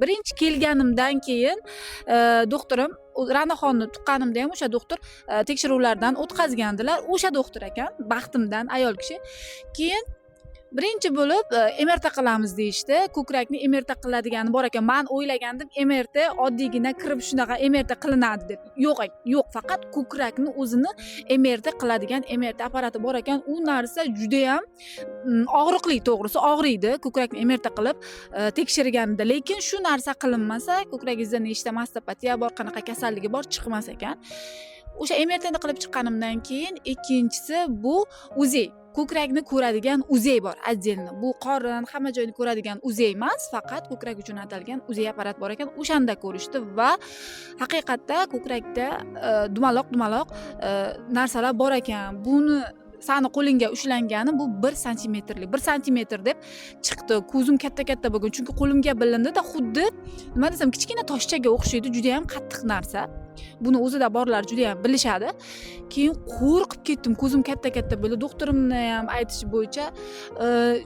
Birinchi kelganimdan keyin doktorim, Ra'noxonni tuqqanimda ham o'sha doktor tekshiruvlardan o'tkazgandilar. O'sha doktor ekan, baxtimdan ayol kishi. Keyin birinchi bo'lib MRT qilamiz deyishdi. Ko'krakni MRT qiladigani bor ekan. Man o'ylagandim, MRT oddiygina kirib shunaqa MRT qilinadi deb. Yo'q, yo'q, faqat ko'krakni o'zini MRT qiladigan MRT apparati bor ekan. U narsa judayam og'riqli, to'g'risi, og'riydi ko'krakni MRT qilib tekshirganda. Lekin shu narsa qilinmasa, ko'kragingizda nechta mastopatiya bor, qanaqa kasalligi bor, chiqmas ekan. O'sha MRTni qilib chiqqanimdan keyin ikkinchisi bu УЗИ, ko'krakni ko'radigan УЗИ bor отдельно. Bu qorin, hamma joyini ko'radigan УЗИ emas, faqat ko'krak uchun atalgan УЗИ apparat bor ekan. O'shanda ko'rishdi va haqiqatda ko'krakda dumaloq dumaloq narsalar bor ekan. Buni sani qo'lingga ushlangani bu 1 santimetrlik, 1 santimetr deb chiqdi. Ko'zim katta katta bo'lgan, chunki qo'limga bilindida, xuddi, nima desam, kichkina toshchaga o'xshaydi, judayam qattiq narsa. Buni o'zida borlar judayam bilishadi. Keyin qo'rqib ketdim, ko'zim katta katta bo'ldi. Doktorimni ham aytishi bo'yicha,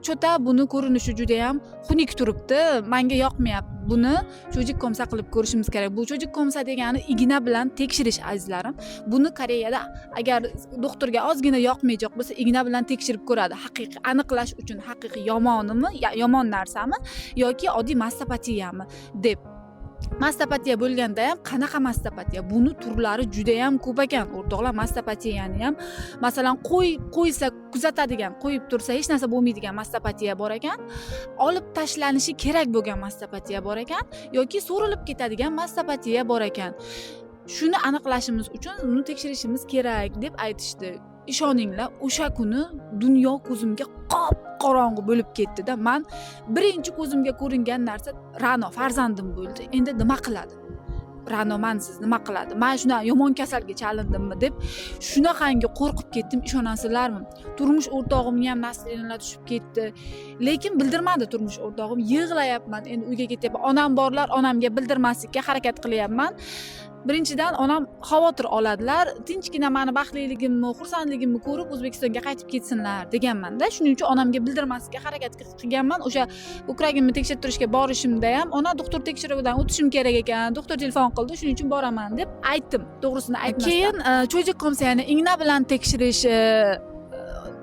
чё-то buni ko'rinishi judayam xunuk turibdi, manga yoqmayapti, buni cho'jik komsa qilib ko'rishimiz kerak. Bu cho'jik komsa degani igna bilan tekshirish, azizlarim. Buni Koreyada agar doktorga ozgina yoqmayjoq bo'lsa, igna bilan tekshirib ko'radi, haqiqiy aniqlash uchun, haqiqiy yomonimi, yomon narsami yoki oddiy mastopatiyami deb. Mastopatiya bo'lganda ham qanaqa mastopatiya, buni turlari judayam ko'p ekan, o'rtoqlar. Mastopatiyani ham, masalan, qo'ysa kuzatadigan, qo'yib tursa hech narsa bo'lmaydigan mastopatiya bor ekan, olib tashlanishi kerak bo'lgan mastopatiya bor ekan yoki so'rilib ketadigan mastopatiya bor ekan. Shuni aniqlashimiz uchun uni tekshirishimiz kerak deb aytishdi. Ishoninglar, o'sha kuni dunyo ko'zimga qop qorong'i bo'lib ketdida. Man birinchi ko'zimga ko'ringan narsa Ra'no farzandim bo'ldi. Endi nima qiladi Ra'no, mansiz nima qiladi, man shunaqa yomon kasalga chalindimmi deb shunaqangi qo'rqib ketdim, ishonasizlarmi? Turmush o'rtog'imga ham настроения tushib ketdi, lekin bildirmadi turmush o'rtog'im. Yig'layapman, endi uyga ketyapman. Onam borlar, onamga bildirmaslikka harakat qilyapman. Birinchidan, onam xavotir oladilar. Tinchgina mani baxtliligimni, xursandligimni ko'rib, O'zbekistonga qaytib ketsinlar deganmanda. Shuning uchun onamga bildirmaslikka harakat qilganman. O'sha ko'kragimni tekshirtirishga borishimda ham, ona, doktor tekshiruvidan o'tishim kerak ekan, doktor telefon qildi, shuning uchun boraman deb aytdim, to'g'risini aytmasdan. Keyin cho'jik komsa, ya'ni igna bilan tekshirish,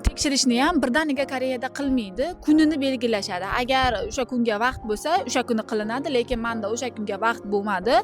tekshirishni ham birdaniga Koreyada qilmaydi, kunini belgilashadi. Agar o'sha kunga vaqt bo'lsa, o'sha kuni qilinadi, lekin manda o'sha kunga vaqt bo'lmadi.